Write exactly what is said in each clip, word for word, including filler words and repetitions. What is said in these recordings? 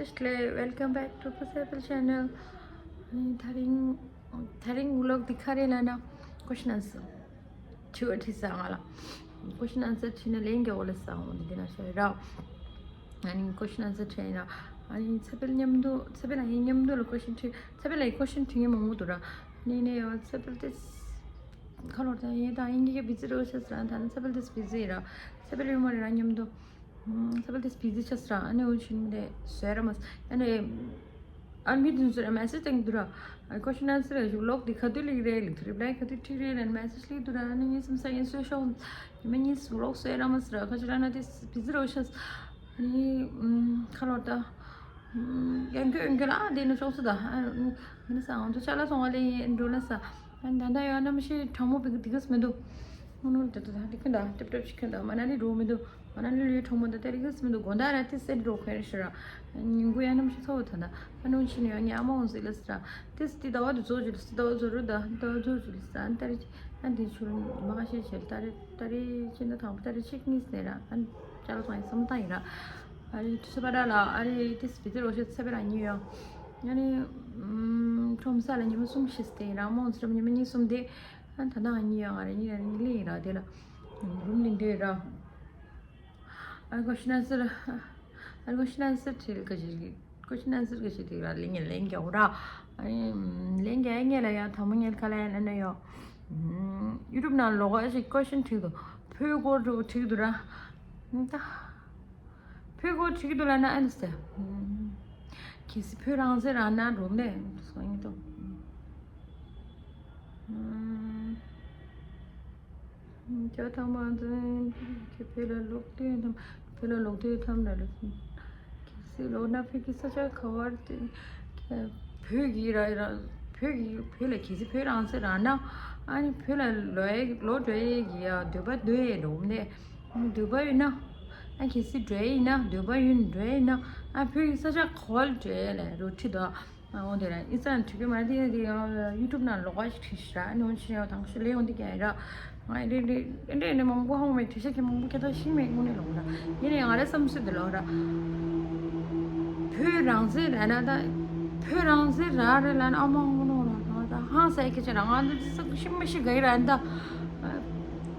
Firstly, welcome back to Pasapal channel. ཨ་ནི་དེ་རིང་དེ་རིང་vlog འདི་ག་རེ་ལབ་ན། Question answer དྲི་བ་དྲིས་ས་ང་ལ། Question answer དྲིས་ན་ལན་རྒྱག་དགོས་ལབ་ས་འོ་འདི་འདི་ན་ཤོད་ར། ཨ་ནི་question answer དྲིས་ན། ཨ་ནི་ཚེ་འཕེལ་མཉམ་དུ་ཚེ་འཕེལ་ཨ་ནི་མཉམ་དུ་ལ་question དྲིས། ཚེ་འཕེལ་ལ་question དྲིས་ངེས་མང་པོ་འདུག་ར། ཨ་ནི་ནས་ཡང་ཚེ་འཕེལ་དེ་ཁ་ལོར་དང་ཡིན་དང་ཡིན་གྱི་busy རོ་ཤ་ས་ར། ད་ནི་ཚེ་འཕེལ་དེ་busy ར། ཚེ་འཕེལ་ཡོད་མ་རེད་ར་མཉམ་དུ། ཚེ་འཕེལ་དེ་busy ཆགས་སོང་། ཨ་ནི་འོ་ཕྱིན་མི་དེ་བཟོས་ར་མ་ཟ། ཨ་ནི་ཨ་མི་དེ་ཚོ་ར་message བཏང་འདུག་ར། ཨ་question answer ར་ཞུ་vlog དེ་ག་དུས་ལེགས་རེད་ལེགས་ཐུ་reply ག་དུས་འཁྲིད་རེད་ལ་message སླེབས་འདུག་ར། ཨ་ནི་ངའི་སེམས་ས་ངའི་གསོས་ཤོག་ཉི་མ་གཉིས་vlog བཟོས་ར་མ་ཟ་ར། ཁ་ཅིག་ལ་ན་དེ་busy རོ་ཤ་ས། ཨ་ནི་ཁ་ལོར་ད་ཡང་གྱོད་ཡང་གྱོད་ལ་ཨ་དེ་ནི་ཤོག་སུ་ད་ཨ་མི་ནི་ས་ང་ཚོ་ཅ་ལག་སོང་བ་ལེ་འགྲོ་ལ་ས། ཨ་ནི་ད་ལྟ་ཡང་གནམ་གཤིས་གྲང་མོ་བི་འདི་གས་མི་འདུག་ཨ་ནི་ད་ད་ད་འདི་ཁྱོད་ད་ཏིབ་ཏིབ་ཞིག་ཁྱོད་ད་མ་ན་ལི་འགྲོ་མི་འདུག་མ་ན་ལི་ལུས་གྲང་མོ་ད་ད་འདི་གས་མི་འདུག་དགོང་དག་ར་དེ་སེ་འགྲོ་ཁོ་རེ་ཤི་ར། ཉིན་གུང་ཡང་གནམ་གཤིས་ཚ་བོ་ད་ད་ཨ་ནི་ཕྱིན་ཡང་ངའི་ཨ་མ་འོང་ཟིག་ལ་ཟེར་ར། དེ་སི་དེ་ཟླ་བ་དུ་ཚོ་ཇུ་ལ་སི་ཟླ་བ་ཚོ་རུ་ད་ཟླ་བ་ཚོ་ཇུ་ལ་ཟེར། ཨ་ནི་ད་རེ་ཨ་འདི་ཆུ་ལུང་མ་ཁ་ཤས་ཆེ་ད་རེ་ད་རེ་ཕྱིན་ད་དང་པོ་ད་རེ་ཆིག་གཉིས་ཟེར་ར། ཨ་ནི་ཅ་ལག་ཚང་ཡང་བསམ་བཏང་ཡིན་ར། ཨ་རེ་དུ་སི་པ་ར་ལ་ཨ་རེ་དེ་སི་བི་དེ་རོ་ཤ་ཚེ་བེ་ར་ཉིན་ཡང་། ཨ་ནི་ཁྲོམ་ས་ལ་ཉི་མ་གསུམ་བཞི་སྟེ་ཡིན་ར། མོ་ཚོ་ཉི་མ་གཉིས་གསུམ་དེ། ཨ་ད་ནང་གཉིས་ཡང་ཨ་རེ་གཉིས་ར་གཉིས་ལེ་ཡིན་ར། དེ་ལ་རུམ་ལིན་དེ་ར། ཨ་ཀོ་ཤི་ན་སར་ཨ་ཀོ་ཤི་ན་སར་ཁྲིལ་ཀ་ཞིག་ཀོ་ཤི་ན་སར་ཀ་ཞིག་དེ་ར་ལེ་ངེ་ལེ་རྒྱག་ར། ཨ་ནི་ལེ་རྒྱག་ངེ་ལ་ཡང་དམ་ངེ་ཁ་ལ་ཡང་ན་ན་ཡོ། YouTube ནང་ལོག་ཨ་ཞིག་ཀོ་ཤི་ན་ཁྲིལ་དུ་བོད་སྐོར་དུ་ཁྲིལ་དུ་ར། ད། བོད་སྐོར་བྲིས་ཀྱི་འདུག་ལབ་ན་ཨ་ནི་ཟེར། གལ་སྲིད་བོད་རང་བཙན་རག་ན་འགྲོ་མེད་སོང་ཡིན་ཏོ། ཇོ་ཐང་མ་འཛིན་གྱི་བོད་ལ་ལོག་དུས་ཐམ་བོད་ལ་ལོག་དུས་ཐམ་ལ་ལོག་གལ་སྲིད་ལོག་ན་བོད་ཀྱི་ས་ཆ་ག་བར་དེ་བོད་ཀྱི་ར་ར་བོད་ཀྱི་བོད་ལ་གལ་སྲིད་བོད་རང་བཙན་རག་ན་ཨ་ནི་བོད་ལ་ལོག་ཡས་ལོག་འགྲོ་ཡས་ཀྱི་ཡ་འདོད་པ་འདོད་ཡས་འགྲོ་མེད། འདོད་པ་ཡོད་ན། ཨ་གལ་སྲིད་འགྲོ་ཡིན་ན་འདོད་པ་ཡོད་ན་འགྲོ་ཡིན་ན། ཨ་བོད་ཀྱི་ས་ཆ་ག་བ་ལ་འགྲོ་ཡ་ལ་རོ་ཁྲིད་དོ། ཨ་འོ་དེ་ར་ཨི་ཙང་དུས་ཀྱི་མ་དེ་དེ་ཡང་YouTube ནང་ལོག་པ་ཞིག་ཁྲིད་ཤི་ར། ཨ་ནི་འོན་ཆི་ཡང་དང་ཤུ་ལེ་འོན་དེ་ཀྱང་ཡ་ར། ང་ཨེ་འདྲེ་འདྲེ་ཨེ་འདྲེ་ནི་མང་པོ་ཧང་མེད་དུས་ཤ་ཁྱི་མང་པོ་ཁྱེད་ད་ཤིང་མེད་དངོས་གནས་ལོག་ར། ཡིན་ནའི་ང་རེ་བསམ་ཚུལ་དེ་ལོག་ར། བོད་རང་བཙན་ར་ན་ད། བོད་རང་བཙན་ར་རེ་ལ་ན་ཨ་མ་ཧང་ནོ་ར་ད་ཧང་སའི་ཁྱེད་ཅག་ར་ང་འདི་ཚོ་ཤི་མ་ཤི་ག་ཡི་ར་ད།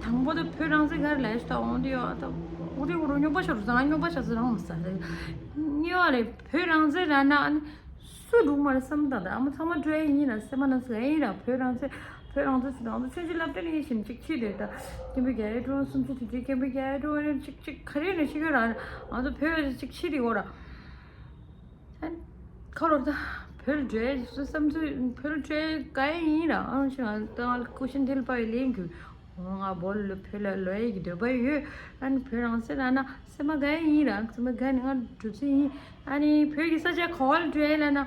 དང་པོ་ད་བོད་རང་བཙན་ག་རེ་ལས་ཤི་ད་འོང་དུས་ཡོད་ད། འོ་དེ་འོ་རུ་སྨྱོ་པ་ཤོར་ཟ་སྨྱོ་པ་ཤ་ཟ་རང་མ་ཟ། གཉིས་པ་ལས་བོད་རང་བཙན་ར་ན་ཨ་ནི་སུ་འདུག་མ་རེད་བསམ་ད་ད་ཨ་མ་ཚང་མ་འགྲོ་ཡ་ཡིན་ར་སེམས་མ་ན་ཟ་ཡིན་ར་བོད་རང་བཙན་བོད་རང་བཙན་ཟེར་ད་ང་ཚོ་ཆོས་བརྒྱུད་བསླབ་གྲྭ་ནས་ཡིན་ཞིན་ཅིག་ཕྱི་དེ་ད་སྐྱེམ་པའི་རྒྱ་ཡའི་ཀྲུང་སུམ་ཅུ་དེ་དུས་སྐྱེམ་པའི་རྒྱ་ཡའི་ཀྲུང་ནས་ཅིག་ཅིག་ག་རེ་ནས་ཤི་གི་ར་ང་ཚོ་བོད་ཅིག་ཕྱི་དེ་འོ་ར། ཁ་ལོར་ད་བོད་འགྲོའི་བསམ་ཚུལ་བོད་འགྲོའི་ག་ཡིན་ར་ཨང་ཞིག་ང་ད་ང་ཀུ་ཤན་དེ་ལ་པའི་ལེན་གྱི་ང་བོད་ལ་བོད་ལ་ལོ་ཡི་གི་འདོད་པ་ཡོད། ཨ་ནི་བོད་རང་བཙན་ལ་ན་སེམས་མ་ག་ཡིན་ར་སེམས་མ་ག་ནི་ང་འགྲོ་ཚུལ་ཡིན། ཨ་ནི་བོད་ཀྱི་ས་ཆ་ག་བ་ལ་འགྲོ་ཡ་ལ་ན་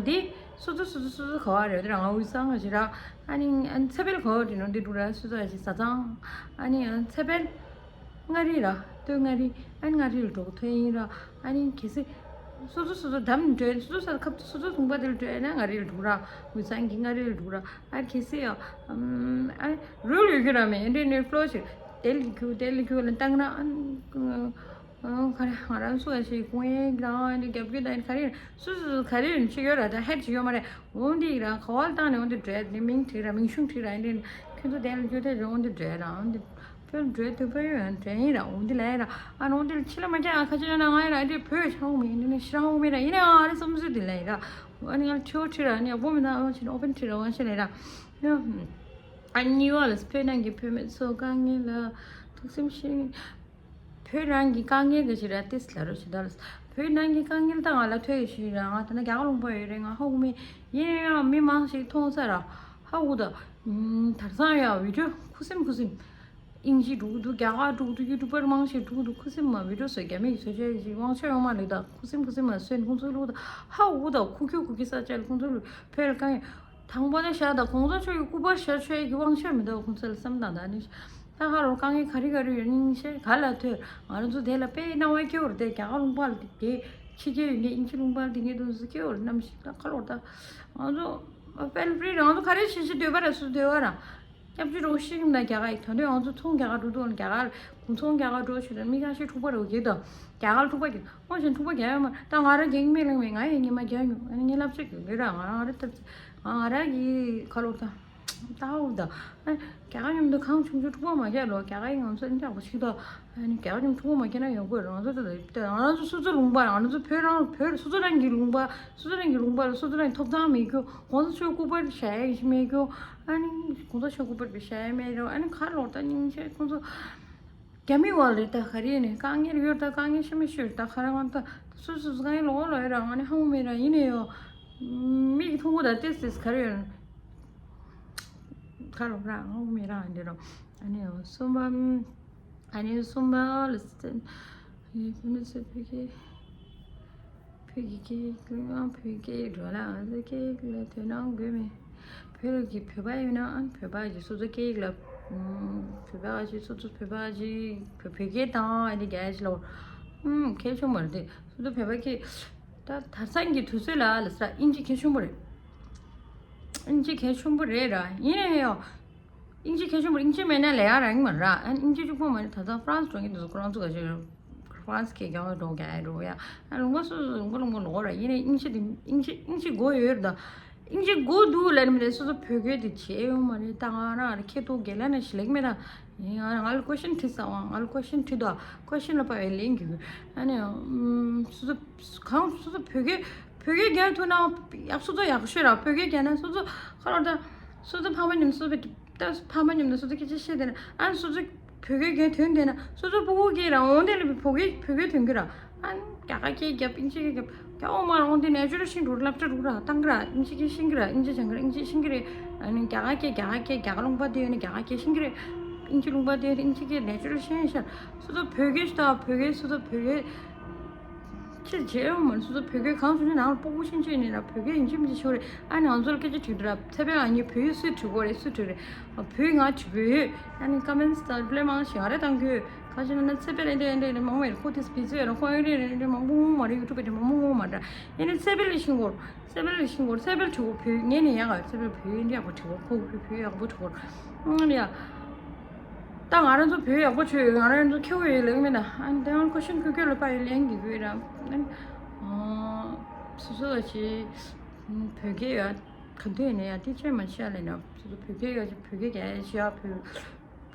འདི་སོ་སོ་སོ་སོ་སོ་སོ་ག་བ་རེད་ར་ང་དབུས་གཙང་ང་ཞིག་ར། ཨ་ནི་ཚེ་འཕེལ་ག་བ་འགྲོ་ནོ་འདི་འགྲོ་ར་སོ་སོ་ཞིག་བཟའ་ཚང་། ཨ་ནི་ཚེ་འཕེལ། མངའ་རིས་ར་སྟོད་མངའ་རིས། ཨ་ནི་མངའ་རིས་ལ་འགྲོ་ཐོན་ཡིན་ར། ཨ་ནི་གལ་སྲིད་སོ་སོ་སོ་སོ་འགྲམ་འགྲོ་སོ་སོ་ས་ཁབ་སོ་སོ་ཚོང་པ་དེ་ལ་འགྲོ་ཡ་ན་མངའ་རིས་ལ་འགྲོ་ར། དབུས་གཙང་གི་མངའ་རིས་ལ་འགྲོ་ར། ཨ་གལ་སྲིད་ཡ་ཨ་རུལ་ཡོད་རྒྱུ་ར་མེད་འདྲེ་ནས་ཕློ་ཞིག་དེ་ལ་རྒྱུ་དེ་ལ་རྒྱུ་ལ་བཏང་ན་ཨ་ག་རེ་ང་རང་ཚོ་ཡ་ཞིག་ཀུང་ཡེ་རང་ཨ་ནི་རྒྱབ་རྒྱུ་དང་ག་རེ་སོ་སོ་སོ་ག་རེ་ཡོད་ནི་ཆེ་ཡོད་ར་ད་ཧད་ཅིག་ཡོད་མ་རེད། འོན་ཏེ་ཡིན་ར་ག་བ་ལ་བཏང་ནས་འོན་ཏེ་འགྲོ་ཡ་དེ་མིང་བྲིས་ར་མིང་གཞུང་བྲིས་ར་འདྲེ་ཁྱོད་ཚོ་དེ་ལ་རྒྱུ་དེ་ར་འོན་ཏེ་འགྲོ་ཡ་ར་འོན་ཏེ། བོད་འགྲོའི་འདོད་པ་ཡོད་ཡང་འདྲ་ཡིན་ར་འོང་འདི་ལ་ཡིན་ར། ཨ་ནི་འོང་འདི་ལ་ཕྱི་ལ་མ་རྒྱག་ཨ་ཁ་ཆེ་ན་ང་ཡིན་ར་འདི་བོད་ཤ་འོང་མི་ཡིན་འདི་ནི་ཤི་ར་འོང་མི་ར་ཡིན་ན་ཨ་རི་བསམ་ཚུལ་འདི་ལ་ཡིན་ར། ཨ་ནི་ང་ལ་ཁྲིའོ་ཁྲི་ར་ནི་ཨ་བོ་མི་ན་ཨ་ཆེ་ན་ཨོ་པན་ཁྲི་ར་ཝང་ཤ་ལ་ཡིན་ར། ཨ་གཉིས་པ་ལ་བོད་ནང་གི་བུད་མེད་ཚོ་དཀའ་ངལ་ལ་ཐུགས་སེམས་ཤིག་བོད་རང་གི་དཀའ་ངལ་ག་ཞིག་ར་ཏིས་ལ་རོ་ཞིག་ད་ལ། བོད་ནང་གི་དཀའ་ངལ་ད་ང་ལ་ཐོས་ཡོད་ཞིག་ར་ང་ད་ན་རྒྱ་གར་ལུང་པ་ཡོད་རེད་ང་ཧ་གོ་མི་ཡིན་ཡང་མི་མང་ཞིག་མཐོང་ས་ར་ཧ་གོ་ད། དར་སང་ཡ་བི་ཌིའོ་ཁུ་སིམ་ཁུ་སིམ། ཨིན་ཇི་འགྲོ་གི་འདུག་རྒྱ་གར་འགྲོ་གི་འདུག་ཡུ་ཊུབ་པར་མང་ཆེ་འགྲོ་གི་འདུག་ཁུ་སིམ་མ་བི་ཌིའོ་བཟོས་རྒྱ་མི་ཡི་བཟོས་བྱས་ཀྱི་དབང་ཆ་ཡོད་མ་རེད་ད་ཁུ་སིམ་ཁུ་སིམ་མ་བཟོས་ནས་ཁོང་ཚོའི་ལུགས་ད་ཧ་འུ་ད་ཁུ་ཁྱུ་ཁུ་ཁྱུ་ས་ཆ་ལ་ཁོང་ཚོའི་ལུགས་བོད་ལ་དཀའ་ངལ་དང་པོ་ནས་བཞག་ད་གོང་ས་མཆོག་གི་སྐུ་པར་བཞག་ཆོག་ཡ་གི་དབང་ཆ་མི་འདུག་ཁོང་ཚོ་ལ་བསམ་དང་ད་ནི་ད་ཧ་རོ་དཀའ་ངལ་ག་རེ་ག་རེ་ཡོད་སྙིང་ཤེས་ག་ལ་ཐོས་ང་རང་ཚོ་དེ་ལ་དཔེ་སྣང་བ་སྐྱེ་བོར་དེ་རྒྱ་གར་ལུང་པ་ལ་དེ་ཕྱི་རྒྱལ་ཡོད་ངེས་ཨིན་ཇི་ལུང་པ་ལ་དེ་ངེས་དུ་སྐྱེ་བོར་རྣམ་ཤེས་ད་ཁ་ལོར་ད་ང་ཚོ་ཕེལ་ཕི་རི་རེད་ང་ཚོ་ག་རེ་བྱེད་ཤེས་འདོད་པ་ར་སུ་འདོད་པ་ར། སྐྱབས་བཅོལ་འགྲོ་ཤེས་ཀྱི་མ་རྒྱ་གར་ཡིག་དོན་དུ་ང་ཚོ་ཚོང་རྒྱ་གར་འགྲོ་འདུག་རྒྱ་གར་ ཚོང་རྒྱ་གར་འགྲོ་ཆུ་རེད། མི་ཁ་ཤས་འཁྲུག་པ་རེད་གི་ད། རྒྱ་གར་འཁྲུག་པ་གི་ཨོ་ཞེན་འཁྲུག་པ་རྒྱག་ཡོད་མ་རེད། ད་ང་རང་རྒྱག་མེད་ལང་མེད། ང་ཡི་ཉི་མ་རྒྱག་མྱོང་། ཨ་ནི་ངས་ལབ་ཆ་གི་གི་ར། ང་རང་རེད་ཐབས་ང་རང་གི་ཁ་ལོ་ད། ད་འོ་ད། ཨ་རྒྱ་གར་མཉམ་དུ་གང་བྱུང་བྱུང་འཁྲུག་པ་མ་རྒྱག་ལོ། རྒྱ་གར་ཡི་ང་ཚོ་འདྲ་པོ་ཞིག་ད། ཨ་ནི་རྒྱ་གར་མཉམ་འཁྲུག་པ་མ་རྒྱག་ན་ཡོང་གི་རེད། ང་ཚོ་ད་ད་ང་རང་ཚོ་སོ་སོ་ལུང་པ་ང་རང་ཚོ་བོད་རང་བོད་སོ་སོ་རང་གི་ལུང་པ་སོ་སོ་རང་གི་ལུང་པ་ལ་སོ་སོ་རང་གི་ཐོབ་ཐང་མེད་རྒྱུ། གོང་ས་མཆོག་སྐུ་པར་བཞག་ཡ་ཞིག་མེད་རྒྱུ། ཨ་ནི་གོང་ས་མཆོག་སྐུ་པར་བཞག་ཡ་མེད་རྒྱུ། ཨ་ནི་ཁ་ལོ་ད་སྙིང་རྗེ་ཁོང་ཚོ། རྒྱ་མི་བ་ལས་ད་ག་རེ་ནས་དཀའ་ངལ་ཡོད་ད། དཀའ་ངལ་ཤི་མི་ཤོར་ད་ག་རེ་ང་ད་སུ་སུ་སུ་གང་ཡིན་ལོ་ལོ་ཡོད་ར། ང་ནི་ཧ་མོ་མེད་ར། ཡིན་ནས་ཡོ། མིག་མཐོང་གོ་ད་ཏེ་སིས་ག་རེ་ཡོད། ཁ་ལོ་ར་ཧ་མོ་མེད་ར་འདི་རོ། ཨ་ནི་ཡོ་གསུམ་པ། ཨ་ནི་གསུམ་པ་ལ་སི་ཏན་ཡེ་ཕུ་ནི་སི་ཕི་ཀེ། བོད་ཀྱི་སྐད་ཡིག་ཨང་བོད་སྐད་ཡིག་འགྲོ་ལ་ང་ཚོའི་སྐད་ཡིག་ལ་དོ་སྣང་དགོས་མེད། བོད་ཀྱི་བོད་པ་ཡིན་ན་ཨང་བོད་པ་ཞིག་སོ་སོ་སྐད་ཡིག་ལ་བོད་པ་ཞིག་སོ་སོ་བོད་པ་ཞིག་བོད་བོད་སྐད་དང་ཨ་ནི་རྒྱ་ཡིག་ལ་ཨང་ཁྱད་ཆོས་མ་རེད་དེ། སོ་སོ་བོད་པ་སྐད་ད་དེང་སང་གི་དུས་ཚོད་ལ་ལ་ས་ཨིན་ཇི་ཁྱད་ཆོས་པོ་རེད། ཨིན་ཇི་ཁྱད་ཆོས་པོ་རེད་ར། ཡིན་ནའི་ཡོ། ཨིན་ཇི་ཁྱད་ཆོས་མ་རེད། ཨིན་ཇི་མེད་ན་ལས་ཀ་རང་མ་རེད། ཨ་ཨིན་ཇི་གཅིག་པོ་མ་རེད། ད་ལྟ་ཧྥ་རན་སི་འགྲོ་མཁན་དེ་ཚོ་ཁོ་རང་ཚོ་ག་ཅིག་ཧྥ་རན་སི་སྐད་རྒྱག་འགྲོ་རྒྱག་འགྲོ་ཡ། ཨ་ལུང་པ་སོ་སོ་ལུང་པ་ལུང་པ་ལོག་ར། ཡིན་ནའི་ཨིན་ཇི་དེ་ཨིན་ཇི་ཨིན་ཇི་དགོས་ཡོད་རེད་ད། ཨིན་ཇི་དགོས་འདུག་ལབ་ནས་མི་རེད། སོ་སོ་བོད་སྐད་དེ་བྱས་ཡོད་མ་རེད། ད་ང་རང་ཁྱེད་ཐོག་རྒན་ལགས་ནས་ཞིག་ལེགས་མེད་ད། ཡིན་ང་ང་ལ་ཀོ་ཤན་དྲིས་ས་བ། ང་ལ་ཀོ་ཤན་དྲིས་ད། ཀོ་ཤན་ལ་དཔག་པའི་ལན་གྱི་གུ། ཨ་ནི་སོ་སོ་གང་སོ་སོ་བོད་སྐད་བོད་སྐད་རྒྱག་ཐུབ་ན་ཡག་སོ་སོ་ཡག་ཤོས་ར། བོད་སྐད་རྒྱག་ན་སོ་སོ་ཁ་ལོ་ད། སོ་སོ་ཕ་མ་མཉམ་སོ་སོ་ད་ཕ་མ་མཉམ་དུ་སོ་སོ་སྐད་ཆ་བཤད་དེ་ན་ཨ་སོ་སོ་བོད་སྐད་རྒྱག་དོན་དེ་ན་སོ་སོ་སྤུ་གུ་སྐད་ར་འོང་དེ་ལ་བོད་སྐད་བོད་སྐད་དོན་གྱི་ར། ཨ་རྒྱ་གར་སྐད་རྒྱབ་ཨིན་ཇི་སྐད་རྒྱབ་རྒྱ་འོ་མ་འོང་དེ་ནས་ཅོ་ར་ཤིང་རུ་སློབ་གྲྭ་རུ་ར་བཏང་གི་ར། ཨིན་ཇི་སྐད་ཤེས་ཀྱི་ར། ཨིན་ཇི་སྦྱང་གི་ར། ཨིན་ཇི་ཤེས་ཀྱི་རེད། ཨ་ནི་རྒྱ་གར་སྐད་རྒྱ་གར་སྐད་རྒྱ་གར་ལུང་པ་དེ་ཡོད་ན་རྒྱ་གར་སྐད་ཤེས་ཀྱི་རེད། ཨིན་ཇི་ལུང་པ་དེ་ཡོད་ན་ཨིན་ཇི་སྐད་ནས་ཅོ་ར་ཤེས་ཤར། སོ་སོ་བོད་སྐད་ཤོད་ད། བོད་སྐད་སོ་སོ་བོད་སྐད། ཁྱེད་རྗེས་ཡོང་མ་སོ་སོ་བོད་སྐད་གང་བྱུང་ནས་ནང་ལ་སྤུ་གུ་ཤིང་ཆེ་ནས་ན་བོད་སྐད་ཡིན་གཅིག་མིན་གཅིག་ཤོར་རེད། ཨ་ནི་ང་ཚོ་ལ་སྐད་ཆ་དྲིས་འདུག་ར། ཚེ་འཕེལ་ཨ་ནི་བོད་ཡིག་སུས་དྲི་དགོས་རེད། སུས་དྲི་རེད། བོད་ང་དྲི་དགོས་ཡོད། ཨ་ནི་ཀ་མེན་སི་ད་ལེ་མང་ཞིག་ང་རེ་བཏང་གི་ཡོད། ག་ཅི་ན་ན་ཚེ་འཕེལ་ཨེ་འདྲ་ཨེ་འདྲ་ཨེ་འདྲ་མང་བ་ཡོད། ཁོ་དེ་སྤི་ཚོ་ཡོད་ར། ཁོ་ཨེ་འདྲ་ཨེ་འདྲ་མང་པོ་ངོ་མ་རེད། ཡུ་ཊུབ་ཨེ་འདྲ་མང་པོ་ངོ་མ་འདྲ། ཨེ་ནི་ཚེ་འཕེལ་ལ་ཤིང་གོར། ཚེ་འཕེལ་ལ་ཤིང་གོར། ཚེ་འཕེལ་དྲི་གོ་བོད་ངས་ནི་ཡག་ག་ཚེ་འཕེལ་བོད་ཨེ་འདྲ་ཡག་པོ་དྲི་གོ། ཁོ་བོད་བོད་ཡག་པོ་དྲི་གོ། ཨང་ཡ། ད་ང་རང་ཚོ་བོད་ཡག་པོ་བྱོས་ཡོད། ང་རང་ཚོ་ཁྱེའུ་ཡོད་ལེགས་མེད་ན། ཨ་ནི་དེ་ང་ཀོ་ཤན་ཁུ་ཁྱོད་ལ་པ་ཡོད་ལན་གི་གུས་ར། ཨ་ནི་སོ་སོ་ལ་ཆེ་བོད་སྐད་ཡ་ག་འདོད་ནས་ཡ་དེ་ཆེ་མ་ཆེ་ལེ་ན། སོ་སོ་བོད་སྐད་ཡ་ཆེ་བོད་སྐད་རྒྱག་ཡ་ཆེ་ཡ་བོད་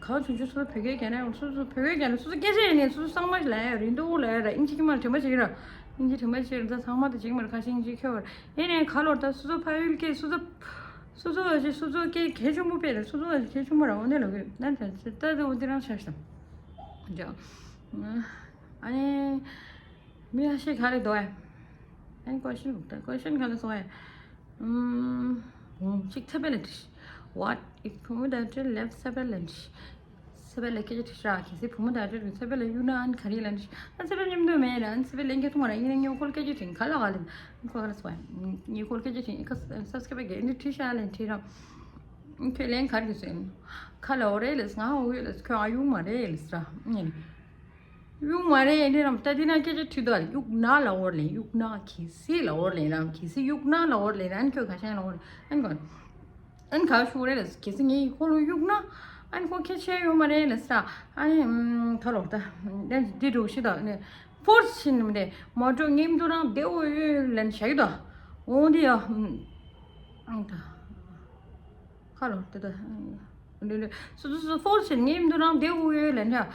ག་བྱུང་ཆུ་སོ་སོ་བོད་སྐད་རྒྱག་ན་ཡང་སོ་སོ་བོད་སྐད་རྒྱག་ན་སོ་སོ་སྐད་ཆ་ཡིན་ནས་སོ་སོ་གཙང་མ་ཞིག་ལ་ཡ་རིན་དུ་ལ་ཡ་ར། ཨིན་ཇི་ཁྱི་མ་དྲན་པ་བྱེད་ཀྱི་ར། ཨིན་ཇི་དྲན་པ་བྱེད་ཀྱི་ར། ད་ཚང་མ་དེ་བྱེད་ཀྱི་མ་ར། ཁ་ཤས་ཨིན་ཇི་ཁྱོད་བར་ཡིན་ནས་ག་ལོར་ད་སོ་སོ་ཕ་ཡུལ་སྐད་སོ་སོ། སོ་སོ་བ་ཞིག་སོ་སོ་སྐད་གལ་ཆེན་པོ་དཔེ་རེད། སོ་སོ་བ་ཞིག་གལ་ཆེན་པོ་ར། འོ་ནས་ལ་གོས་ན་ད་ད་ད་འོ་དེ་རང་ཆགས་ཤིང་ད། ཨ་ནི་མི་ཨ་ཤེ་ག་རེ་འདུག་ཨ། ཨ་ནི་ཀོ་ཤན་ལུག་ད་ཀོ་ཤན་ག་ལ་སོང་ཨ། ཨུམ། གཅིག་ཚེ་འཕེལ་ལ་དྲིས། What if བུ་མོ་ད་ལྟར་ལེབ་ཚེ་འཕེལ་ལ་དྲིས། ཚེ་འཕེལ་ལ་སྐད་ཆ་དྲིས་ཤག་གལ་སྲིད་བུ་མོ་དག་ཁྲོད་ཀྱི་ཚེ་འཕེལ་ལ་གཡུག་ན་ཨ་ནི་ག་རེ་ལབ་ནི། ཨ་ཚེ་འཕེལ་མཉམ་དུ་མེད་ལ། ཨ་ཚེ་འཕེལ་ལན་རྒྱག་ཐུབ་མ་རེད། ཡིན་ན་ངས་ཁོ་ལ་སྐད་ཆ་དྲིས་ག་ལ་ག་ལ་ཁོ་ག་ལ་སོང་ངས་ཁོ་ལ་སྐད་ཆ་དྲིས་ཁ་སབ་སི་ཁ་རབ་བརྒྱབ་འདི་དྲིས་ཤག་ལན་དྲིས་ར། ཁྱོད་ལན་ག་རེ་གི་ཟེར། ཁ་ལ་འོ་རེད་ལ་ང་འོ་ཡོད་ལ་ཁྱོད་ཨ་གཡུག་མ་རེད་ལ་ཟེར་ར། ངས་ནི་གཡུག་མ་རེད་འདི་རམ་ད་འདི་ན་སྐད་ཆ་དྲིས་འདུག་ཨ། གཡུག་ན་ལ་འོར་ལན་གཡུག་ན་གལ་སྲིད་ལ་འོར་ལན་རམ་གལ་སྲིད་གཡུག་ན་ལ་འོར་ལན་ཨ་ནི་ཁྱོད་ག་ཤང་ལ་འོར་ཨ་ནི་ག་ཨ་ནི་ག་ཞུ་རེད་ལ། གལ་སྲིད་ངས་ཁོ་ལ་གཡུག་ན་ཨ་ནི་ཁོ་ཁྱད་ཆོས་ཡོད་མ་རེད་ལ་ཟེར། ཨ་ནི་ཨམ་ད་ལོག་ད་ལན་འདི་འགྲོ་ཤི་ད་ནི་ཕོར་སི་ཕྱིན་ནམ་དེ་མོ་ཊ་ངེམ་དུ་རང་བདེ་བོ་ཡོད་ལན་བྱ་གི་ད། འོ་འདི་ཡ་ཨམ་ད་ཁ་ལོ་དེ་ད་འདི་འདི་སུ་སུ་སུ་ཕོར་སི་ཕྱིན་ངེམ་དུ་རང་བདེ་བོ་ཡོད་ལན་བྱ།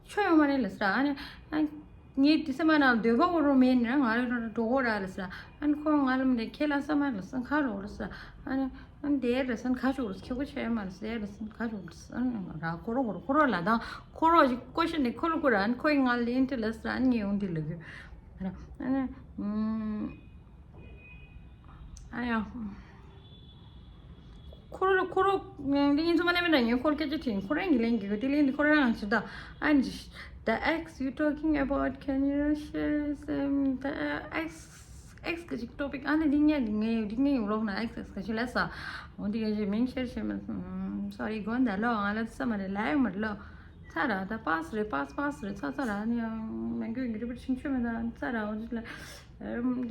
ཆོ་ཡོད་མ་རེད་ལ་ཟེར། ཨ་ནི་ཨ་ངའི་དེ་སེམས་ནང་འདོད་པ་འོ་རོ་མེད་ནི་ང་ལ་འགྲོ་འགྲོ་གོ་ར་ལ་ཟེར། ཨ་ནི་ཁོ་ང་ལ་མི་འདྲ་ཁྱེད་ལ་ས་མ་ལ་ཟེར་ཁ་རོག་ལ་ཟེར། ཨ་ནི་ཨ་ནི་དེ་ར་ཟེར་ཁ་ཆུག་ལ་ཁྱེད་ཁོ་ཆོ་ཡོད་མ་ལ་ཟེར་ར་ཟེར་ཁ་ཆུག་ལ་ཟེར། ཨ་ནི་ར་ཁོ་རོ་ཁོ་རོ་ཁོ་རོ་ལ་དང་ཁོ་རོ་ཞིག་ཀོ་ཤན་ནི་ཁོ་ལ་ཁོ་ར། ཨ་ནི་ཁོ་ཡི་ང་ལ་ལན་དེ་ལ་ཟེར། ཨ་ནི་ངས་འོང་དེ་ལ་གི་ར། ཨ་ནི་ཨ་ཡ། ཁོ་རོ་ཁོ་རོ་འདི་ཡིན་ཚོ་མ་ནེ་མེད་ན་ངས་ཁོར་སྐད་ཆ་དྲིས། ཁོ་རང་གི་ལན་གྱི་གོ་དེ་ལན་འདི་ཁོ་རང་ཞིག་ད། And the ex you talking about, can you share some the ex ex གི་ཅིག་ཊོ་པིག་ཨ་ནི་འདི་ངས་འདི་ངས་འདི་ངས་ཡོང་ལོག་ན་ཨེགས་ཨེགས་གི་ཅིག་ལས་ས། འོ་འདི་ག་ཅིག་མིང་ཤེར་བྱེད་མི་སོང་། སོ་རི་དགོན་ད་ལོ་ང་ལ་ས་མ་རེད་ལ་ཡོང་མ་རེད་ལོ། ཚ་ར་ད་པཱས་རེད་པཱས་པཱས་རེད་ཚ་ཚ་ར་ནི་ཡང་མ་འགུལ་གི་རི་པིཊ་ཆིང་ཆོས་མེད་ད་ཚ་ར་འོ་འདི་ལ།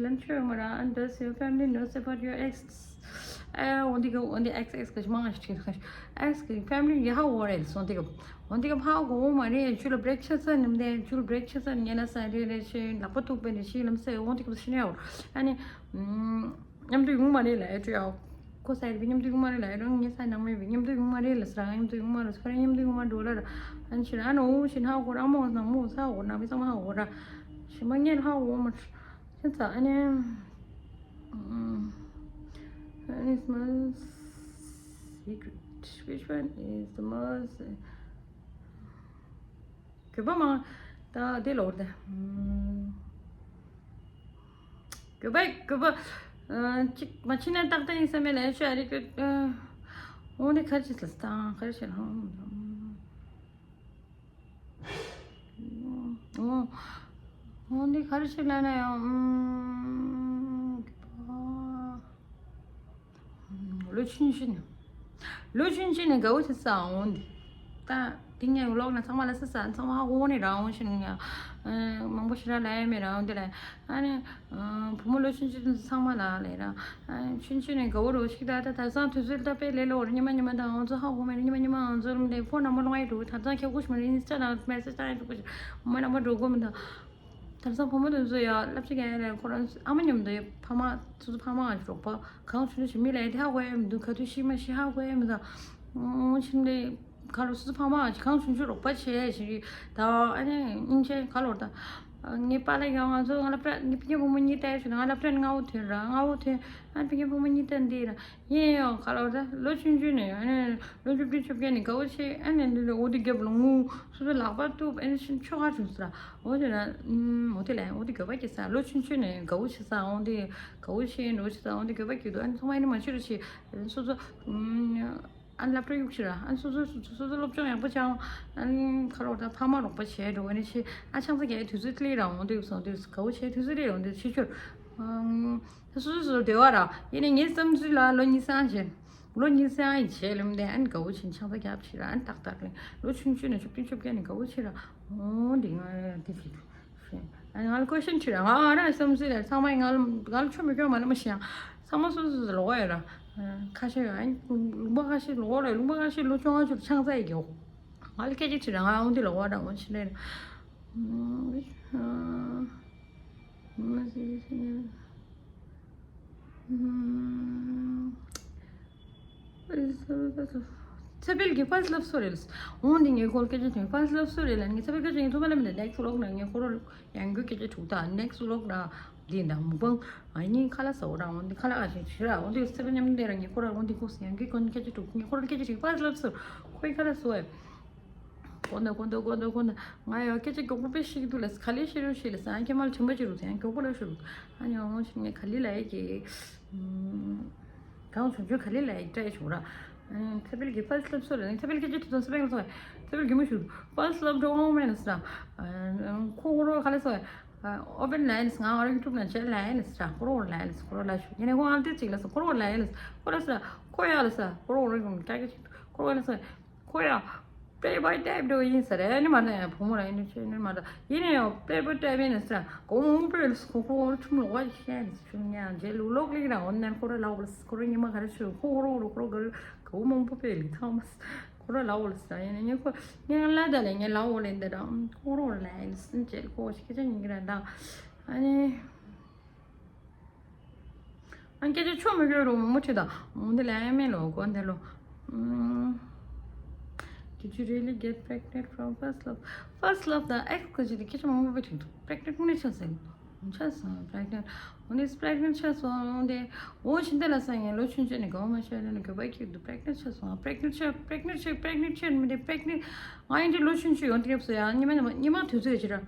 ལན་ཆོས་མ་ར། And does your family knows about your ex? ཨེ་འོ་འདི་གི་འོ་འདི་ཨེགས་ཨེགས་གི་མང་ཞིག་ཁྲིད་ཁ་ཨེགས་གི་ཕེ་མི་ལི་ཡི་ཧ་འོ་རེད་སོང་འདི་གི་འོ་འདི་གི་ཧ་གོ་འོ་མ་རེད། ཆུ་ལ་བྲེག་ཆ་ས་ནིམ་དེ་ཆུ་ལ་བྲེག་ཆ་ས་ཉེ་ན་ས་རེ་རེ་ཆེ་ལག་པ་ཐུག་པའི་རེ་ཆེ་ལམ་སེ་འོ་འདི་གི་ཤི་ནས་འོ་ཨ་ནི་མཉམ་དུ་ཡོང་མ་རེད་ལ་ཨེ་ཅོ་ཡ། ཁོ་ས་ཡི་མཉམ་དུ་ཡོང་མ་རེད་ལ་ཨེ་རང་ངེ་ས་ནང་མེད་པའི་མཉམ་དུ་ཡོང་མ་རེད་ལ་ས་རང་མཉམ་དུ་ཡོང་མ་རེད་ས་རང་མཉམ་དུ་ཡོང་མ་འགྲོ་ལ་ར་ཨ་ནི་ཤི་ར་ཨ་ནི་འོ་ཤི་ན་ཧ་གོ་ར་ཨ་མོ་ནང་མོ་ས་འོ་ནང་མི་ཚང་མ་ཧ་གོ་ར་ཤི་མ་ངེ་ཧ་གོ་མ་ཤི་ཚ་ཨ་ནི། Mm, what is most secret? Which one is the most? གུས་པ་མ་ད་དེ་ལོར་ད། གུས་པ་གུས་པ་ཅིག་མ་ཕྱི་ནས་ཏག་ཏག་ཡིན་ས་མེད་ལ་ཤོད་ཨ་རི་གུ་འོ་ནི་ཁར་ཅི་ལ་སྟངས་ཁར་ཤི་ལ། འོ། འོ་འདི་ག་རེ་ཞིག་ལབ་ན་ཡང་། ཨུམ། ལོ་ཆུང་ཆུང་ནས། ལོ་ཆུང་ཆུང་ནས་དགའ་བོ་བྱེད་ས་འོང་འདི། ད་འདི་ངས་ཀློག་ན་ཚང་མ་ལ་སི་ས་ཚང་མ་ཧ་གོ་ནས་རང་འོང་ཞིག་ནས་ཡང་། མང་པོ་ཞིག་ར་ལབ་ཡ་མེད་རང་འདི་ལ། ཨ་ནི། བུ་མོ་ལོ་ཆུང་ཆུང་ཚོ་ཚང་མ་ལ་ལས་ར། ཆུང་ཆུང་ནས་དགའ་བོ་རོ་ཞིག་ད་ད་དེང་སང་དུས་ཚོད་ད་དཔེ་ལས་ལོ་ར་ཉི་མ་ཉི་མ་དང་ང་ཚོ་ཧ་གོ་མེད་ར་ཉི་མ་ཉི་མ་ང་ཚོ་རུམ་ལས་ཕོ་ནང་མ་ལོང་ཡ་འགྲོ་དེང་སང་ཁྱེད་ཀུ་ཤི་མ་རེད་ཨིན་སི་ཊ་ནང་མེ་སེ་ཇི་བཏང་ཡ་འགྲོ་གུ་ཤི་མ་ནང་མ་འགྲོ་གོ་མི་འདུག་དེང་སང་བུ་མོ་དེ་ཚོ་ཡ་སློབ་ཆེན་ག་ཡ་ལས་ཁོ་རང་ཨ་མ་མཉམ་དུ་ཕ་མ་སོ་སོ་ཕ་མ་ཨ་ཅི་རོགས་པ་གང་ཆུང་ཆུང་མི་ལས་དེ་ཧ་གོ་ཡ་མི་འདུག་ག་དུས་ཤི་མ་ཤི་ཧ་གོ་ཡ་མི་འདུག་ཆུང་ལས། ཁ་ལོ་སུ་ཕ་མ་གང་བྱུང་བྱུང་རོགས་པ་བྱས་ཞིག་ད་ཨ་ནི་སྙིང་རྗེ་ཁ་ལོ་ད། ངའི་པཱ་ལགས་ཀྱང་ང་ཚོ་ང་ལ་པྲ་ངའི་ཕ་གི་བུ་མོ་གཉིས་ལྟ་ཡ་བྱུང་ན་ང་ལ་པྲ་ནི་ལྔ་བོ་ཐོན་ར་ལྔ་བོ་ཐོན་ཨ་ནི་ཕ་གི་བུ་མོ་གཉིས་ལྟ་འདི་ར་ཡིན་ཡང་ཁ་ལོ་ད་ལོ་ཆུང་ཆུང་ནས་ཨ་ནི་ལོ་བཅུ་བདུན་བཅོ་བརྒྱད་ནས་དགའ་བོ་ཆེ་ཨ་ནི་འདི་ལོ་འོ་དེ་རྒྱབ་ལ་ངུ་སོ་སོ་ལག་པ་གཏུབ་ཨ་ནི་ཤིན་ཆོ་ག་བྱུང་ས་ར་འོ་དེ་ན་འོ་དེ་ལ་འོ་དེ་དགའ་བ་སྐྱེ་ས་ལོ་ཆུང་ཆུང་ནས་དགའ་བོ་ཆེ་ས་འོ་དེ་དགའ་བོ་ཆེ་འགྲོ་ཆེ་ས་འོ་དེ་དགའ་བ་སྐྱེ་འདུག་ཨ་ནི་ཚང་མ་ཨ་ནི་མ་ཆུ་རུ་ཆེ་སོ་སོ། ཨ་ནི་སློབ་གྲྭ་གཡུག་ཕྱིར་ཨ་ནི་སོ་སོ་སོ་སོ་སློབ་སྦྱོང་ཡག་པོ་བྱ་ཨ་ནི་ཁ་རོག་དང་ཕ་མ་རོགས་པ་བྱས་འགྲོ་ཨ་ནི་ཆེ་ཨ་ཆང་ས་རྒྱག་དུས་ཚོད་ལས་རང་འོང་དུས་སོང་དུས་དགའ་བོ་བྱས་དུས་ཚོད་ལས་རང་དུས་ཕྱི་ཕྱིར་ཨ་སོ་སོ་སོ་སྡེ་བ་ར་ཡིན་ནའི་ངའི་བསམ་ཚུལ་ལ་ལོ་གཉིས་སང་བྱས་ལོ་གཉིས་སང་ཡིན་བྱས་ལོ་མི་དེ་ཨ་ནི་དགའ་བོ་བྱས་ཆང་ས་རྒྱག་ཕྱིར་ཨ་ནི་ཏག་ཏག་ལས་ལོ་ཆུང་ཆུང་ནས་བཅུ་བདུན་བཅོ་བརྒྱད་ནས་དགའ་བོ་བྱས་ར་འོ་འདི་ང་དེ་བྱེད་དུས། ང་ལ་ཀོ་ཤན་དྲིས་ར་ང་རང་བསམ་ཚུལ་ལ་ཚང་མ་ང་ལ་ང་ལ་ཆོ་མི་སྐྱོ་མ་ལ་མ་ཤེས་ཡང་ཚང་མ་སོ་སོ་སོ་ལོག་ཡོད་ར། ཁ་ཤས་ཡོད་ཨ་ལུང་པ་ཁ་ཤས་ལོག་ར་ལུང་པ་ཁ་ཤས་ལོ་བཅོ་ལྔ་ཅུ་ཆང་ས་ཡི་གེ་འོ། ང་ལ་སྐད་ཆ་དྲིས་ར་ང་འོང་དེ་ལོག་ར་འོང་ཕྱི་ལེ་ར། ཚེ་འཕེལ་གྱི་first love story རེད། འོང་འདི་ངའི་སྐོར་སྐད་ཆ་དྲིས་first love story ལ་ངའི་ཚེ་འཕེལ་སྐད་ཆ་ངའི་ཐུག་པ་ལ་མི་འདི་next vlog ན་ངའི་ཁོ་རང་ཡང་སྐྱོ་སྐད་ཆ་དྲུག་དང་next vlog ན་འདི་འདང་མུ་པང་ཨ་ནི་ཁ་ལ་ཟ་འོ་རང་འོང་འདི་ཁ་ལ་ཨ་ཞིག་ཞིག་ར་འོང་འདི་ཚེ་འཕེལ་མཉམ་འདི་ར་ངའི་ཁོ་རང་འོང་འདི་ཁོ་ཡང་སྐྱོ་སྐད་ཆ་དྲུག་ངའི་ཁོ་རང་སྐད་ཆ་དྲིས་first love story ཁོའི་ཁ་ལ་ཟ་འོ། གོ་ན་གོ་ན་གོ་ན་གོ་ན་ང་ཡང་སྐད་ཆ་མགྱོགས་པོ་དཔེ་ཤེས་ཀྱི་འདུག་ལ་ག་ལེ་ཤེས་རུ་ཤེས་ལ་ས་ཁྱེད་མ་ལ་དྲན་པ་ཅིག་རུ་ས་ཡང་མགྱོགས་པོ་ལ་ཤོད་རུ་ཨ་ནི་འོང་ཞིག་ངས་ག་ལེ་ལ་ཡ་གི་གང་བྱུང་བྱུང་ག་ལེ་ལ་ཡ་བཀྲ་ཡ་བྱུང་ར། ཚེ་འཕེལ་གྱི་first love story ལ་ཚེ་འཕེལ་སྐད་ཆ་དུས་ཚོད་ཚེ་འཕེལ་ཚོ་ཚེ་འཕེལ་གྱི་མི་ཞུ་first love འགྲོ་འོང་མེད་ལ་ས་ཁོ་ཁོ་རོ་ག་ལེ་ས་open ལ་ཡ་ལ་ས་ང་ང་ར་YouTube ན་བྱས་ལ་ཡ་ལ་ས་ཁོ་རོ་ལ་ཡ་ལ་ས་ཁོ་རོ་ལ་ཞུ་ཡིན་ནའི་ཁོ་ཨང་ཏི་ཅིག་ལ་ས་ཁོ་རོ་ལ་ཡ་ལ་ས་ཁོ་ལ་ས་ཁོ་ཡ་ལ་ས་ཁོ་རོ་རོ་ཀྱག་ཀྱག་ཁོ་རོ་ལ་ས། ཁོ་ཡང་playboy type འདྲ་བོ་ཡིན་ས་རེད་ནི་མ་ན་ཡང་བུ་མོ་རང་ཡིན་ནི་ཆོས་ནི་མ་རེད་ཡིན་ནའི་ཡང་playboy type ཡིན་ནི་ས་གོང་མོ་པོས་ཁོ་ཁོ་ཁྲིམས་ལོག་པ་ཤེས་ནི་ཆུང་ཉག་རྗེས་ལུས་ལོག་ལིག་རང་འོ་ནན་ཁོ་ར་ལ་འོ་ལ་ཁོ་ར་ཉི་མ་ག་རེ་ཆུ་ཁོ་ཁོ་རོ་རོ་ཁོ་རོ་ག་གོ་མང་པོ་པས་ལི་ཐང་མ་ཁོ་ར་ལ་འོ་ལ་ས་ཡིན་ནི་ཁོ་ངས་ང་ལ་ད་ལས་ངས་ལ་འོ་ལེན་འདི་རང་ཁོ་རོ་ལ་ཡིན་ནི་སིན་ཅེ་ཁོ་ཤི་ཁ་ཅག་ཉིན་གི་ར་འདང་ཨ་ནི། ཨ་སྐད་ཆ་ཆོ་མི་དགོས་རུང་མོ་ཁྲིད་དང་འོན་ཏེ་ལ་ཨེ་མེ་ལོ་གོ་འདེ་ལོ། Did you really get pregnant from first love? First love དང་ex ག་ཅི་དེ་སྐད་ཆ་མང་པོ་དཔེ་དྲིས་འདུག pregnant དངོས་གནས་ཆགས་ཟིན། ཆགས་སོང་pregnant འོན་ཏེ་pregnant ཆགས་སོང་འདི་འོ་ཕྱིན་ཏེ་ལ་སང་ངས་ལོ་ཆུང་ཆུང་ནས་གོ་མ་ཤོད་ལ་ནི་གོ་བ་ཁྱེར་འདུག pregnant ཆགས་སོང་pregnant ཆགས་pregnant ཆགས་pregnant ཆགས་pregnant ཆགས་མི་འདི་pregnant ང་ཡིན་འདི་ལོ་ཆུང་ཆུང་ཡོང་དེ་སྐབས་སུ་ཡང་ཉི་མ་ཉི་མ་དུས་ཚོད་ཅི་ར།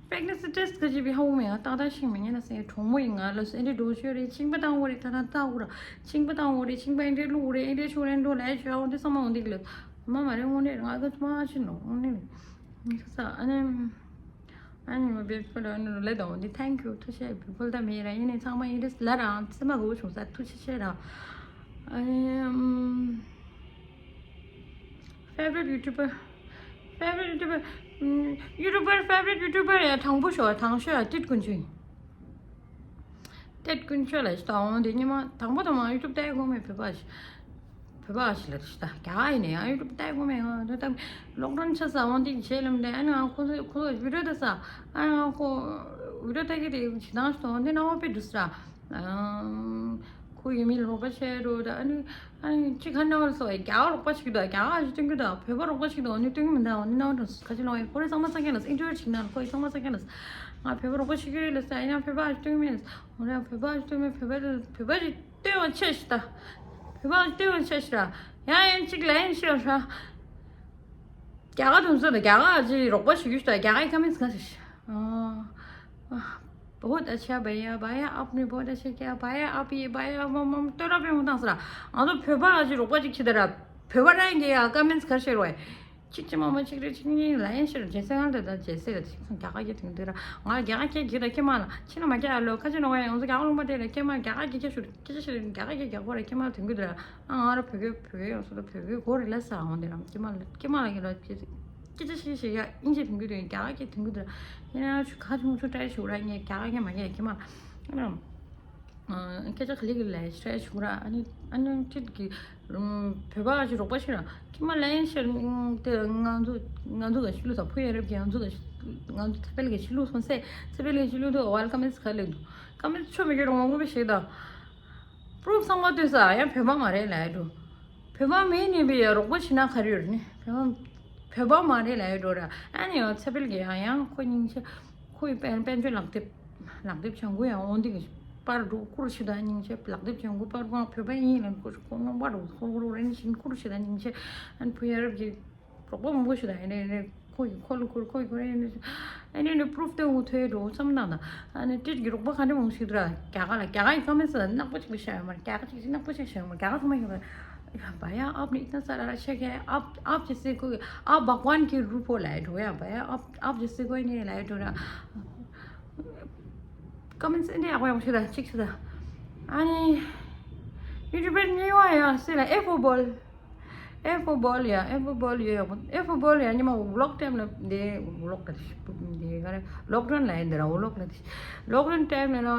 pregnancy test ག་ཅི་བི་ཧ་འུ་མེ་ཡང་ཏག་ཏག་ཤིང་མེ་ཉེ་ན་སེ་གྲོང་མོ་ཡིན་ང་ལ་སེ་འདྲེ་འགྲོ་ཤོད་རེ་ཆིང་པ་བཏང་འོ་རེ་ད་ན་ཏག་འུ་ར་ཆིང་པ་བཏང་འོ་རེ་ཆིང་པ་འདྲེ་བླུག་རེ་འདྲེ་ཤོད་རེ་འགྲོ་ལས་ཤོད་འོ་འདི་སང་མ་འོ་འདི་གི་ལ་མ་མ་རེ་འོ་ནེ་ང་ག་ཚོ་མ་ཤི་ནོ་འོ་ནེ་ནི་ས་ཨ་ནེ་ཨ་ནེ་མ་བེ་ཕ་ལ་ཨ་ནེ་ལེ་དང་འོ་འདི་thank you ཐུགས་རྗེ་ཆེ་བེ་ཕ་ལ་ད་མེ་ར་ཡིན་ནི་ཚང་མ་ཡིན་རེ་ལ་རང་ཚེ་མ་གོ་བྱུང་ས་ཐུགས་རྗེ་ཆེ་ར་ཨ་ནེ། Favorite YouTuber. Favorite YouTuber. ཨུམ། YouTuber, favorite YouTuber ཡ་དང་པོ་ཤོ་དང་ཤོ་ཡ་ཏིད་ཀུན་ཆུ་ཡིན། ཏེ་ཀུན་སྤྱོད་ལ་ཞིག་དང་འོང་དེ་ཉི་མ་དང་པོ་དང་མ་ཡུ་ཊུབ་ལྟ་དགོས་མེད་བོད་པ་ཞིག་བོད་པ་ཞིག་ལ་ཞིག་ད་རྒྱ་གར་ཡིན་ནས་ཡང་ཡུ་ཊུབ་ལྟ་དགོས་མེད་ང་དོ་ད་ལོག་ཌའུན་ཆ་ས་འོང་དེ་བྱེད་ལམ་དེ་ཨ་ནི་ང་ཁོ་ཚོ་ཁོ་ཚོ་བི་ཌིའོ་ལྟ་ས་ཨ་ནི་ང་ཁོ་བི་ཌིའོ་ལྟ་གི་དེ་ཞིག་དང་ཞིག་དང་འོང་དེ་ན་འོ་པེ་འདུག་ས་ཁོ་ཡུལ་མི་ལོག་པ་བྱས་འགྲོ་ད་ཨ་ནི། ཨ་ནི་ཅི་ག་ནས་བར་སོ་རྒྱ་གར་རོགས་པ་ཞིག་དང་རྒྱ་གར་ཞིག་སྟོན་གྱི་དང་བོད་པ་རོགས་པ་ཞིག་དང་འོ་ནི་སྟོན་གྱི་མི་འདུག་འོ་ནི་ནང་དུ་ཁ་ཆེ་ལོང་ཡིན་ཁོ་རེ་ཚང་མ་ཚང་མཁན་ལ་ཨིན་ཊར་བིའུ་ཞིག་ནང་ཁོ་ཡི་ཚང་མ་ཚང་མཁན་ལ་ང་བོད་པ་རོགས་པ་ཞིག་ཡོད་ལ་ས་ཡིན་ན་བོད་པ་ཞིག་སྟོན་གྱི་མིན་འོ་ན་བོད་པ་ཞིག་སྟོན་མི་བོད་པ་བོད་པ་ཞིག་སྟོན་བ་ཆེ་ཞིག་ད་བོད་པ་ཞིག་སྟོན་བ་ཆེ་ཞིག་ར་ཡང་ཡང་ཅིག་ལ་ཡིན་ཤི་ར་རྒྱ་གར་དུ་ཚོ་དང་རྒྱ་གར་ཅི་རོགས་པ་ཞིག་ཡོད་ཞིག་ད་རྒྱ་གར་ཡི་ཁ་མིན་ཟ་ཞིག་ཨ། बहुत अच्छा भैया, भैया आपने बहुत अच्छा किया, भैया आप ये, भैया वो, वो, तो रहा पे होता सरा। हाँ, तो फेबा आज रोपा जी खिदरा, फेबा रहेंगे या कमेंट्स कर शेयर हुए। चिक चिक मामा चिक रे चिक नहीं लाइन शेयर जैसे हाल देता जैसे रहती क्या का ये तुम तेरा हाँ क्या क्या गिरा के माला छिना मा क्या लो खा छिना वाया उनसे क्या लोग बता रहे के माला क्या का क्या शुरू क्या शुरू क्या का क्या क्या बोले के माला तुम गिरा हाँ और फेगे फेगे उसे तो फेगे गोरे ला सा होने रहा के माला के माला के लो के के चे शी शी या इंजे तुम गिरा क्या का तुम गिरा ये ना खा तुम छुट्टा शुरू है क्या का क्या मा क्या के माला སྐད་ཆ་ག་ལེ་གི་ལས་ཤ་ཆུང་ར་ཨ་ནི་ཨ་ནི་ཁྲིད་ཀྱི་བོད་པ་ཞིག་རོགས་པ་ཞིག་ར་ཁྱི་མ་ལན་ཤར་དེ་ང་ཚོ་ང་ཚོ་ག་ཤི་ལུ་ས་ཕུ་ཡ་རབ་ཀྱི་ང་ཚོ་ག་ང་ཚོ་ཚ་པེལ་ག་ཤི་ལུ་སོང་སེ་ཚ་པེལ་ག་ཤི་ལུ་དུ་ཝལ་ཀམ་ཨིས་ག་ལེ་འདུག་ཀམ་ཨིས་ཆོ་མི་གི་རོང་བོ་བི་ཞིག་དང་པུ་རུབ་ཚང་མ་ལྟོས་ས་ཡང་བོད་པ་མ་རེད་ལ་ཡ་འགྲོ། བོད་པ་མིན་ནི་བི་ཡ་རོགས་པ་ཞིག་ན་ག་རེ་ཡོད་ནི་བོད་པ་བོད་པ་མ་རེད་ལ་ཡ་འགྲོ་ར་ཨ་ནི་ཡང་ཚ་པེལ་གི་ཡང་ཡང་ཁོ་སྙིང་རྗེ། ཁོའི་དཔལ་དཔལ་འབྱོར་ལག་དེབ། ལག་དེབ་བྱང་གུ་ཡང་འོང་འདི་གི་པར་འགྲོ་ཁུར་ཞིག་དང་སྙིང་རྗེ་ལག་དེབ་བྱང་གུ་པར་ཁོང་བོད་པ་ཡིན་ལ་ཁོ་ཁོ་ནོ་པར་འགྲོ་ཁོ་ཁོ་རེ་ནི་ཞིག་ཁུར་ཞིག་དང་སྙིང་རྗེ་ཨན་བུ་ཡ་རབ་ཀྱི་རོགས་པ་མང་པོ་ཞིག་དང་ཡིན་ནའི་ཁོ་ཡི་ཁོ་ལ་ཁུར་ཁོ་ཡི་ཁོ་རེ་ནི་ཨན་ནི་པུ་རུབ་དེ་འུ་ཐོས་འགྲོ་བསམ་དང་དང་ཨན་ནི་ཏིད་ཀྱི་རོགས་པ་ག་འདྲ་མང་ཞིག་དུ་ར་རྒྱ་ག་ལ་རྒྱ་ག་ཡི་ཀ་མེད་ས་ནག་པོ་ཅིག་ཤ་ཡོད་མ་རྒྱ་ག་ཅིག་ཅིག་ནག་པོ་ཅིག་ཤ་ཡོད་མ་རྒྱ་ག་ཚང་མ་ཡོད་མ། भैया आप इतना सारा रक्षा किया है आप आप जैसे कोई आप भगवान के रूप हो लाए हो या भैया आप आप जैसे कोई नहीं लाए हो ना कमेंट्स ཨ་ནི་ཡག་པོ་ཡག་པོ་ཞིག་དང་གཅིག་ཞིག་དང་ཨ་ནི་ཡུ་ཊུབ་པར་གཉིས་པ་ཡང་སེ་ལ་ཨེ་ཕོ་བོལ་ཨེ་ཕོ་བོལ་ཡ་ཨེ་ཕོ་བོལ་ཡ་ཡག་པོ་ཨེ་ཕོ་བོལ་ཡ་ཉི་མ་ཝི་ལོག་ཊའིམ་ལ་འདི་ཝི་ལོག་ལ་འདི་ག་རེ་ལོག་ཌའུན་ལ་ཡིན་འདི་ར་ཝི་ལོག་ལ་འདི་ལོག་ཌའུན་ཊའིམ་ལ་ལ་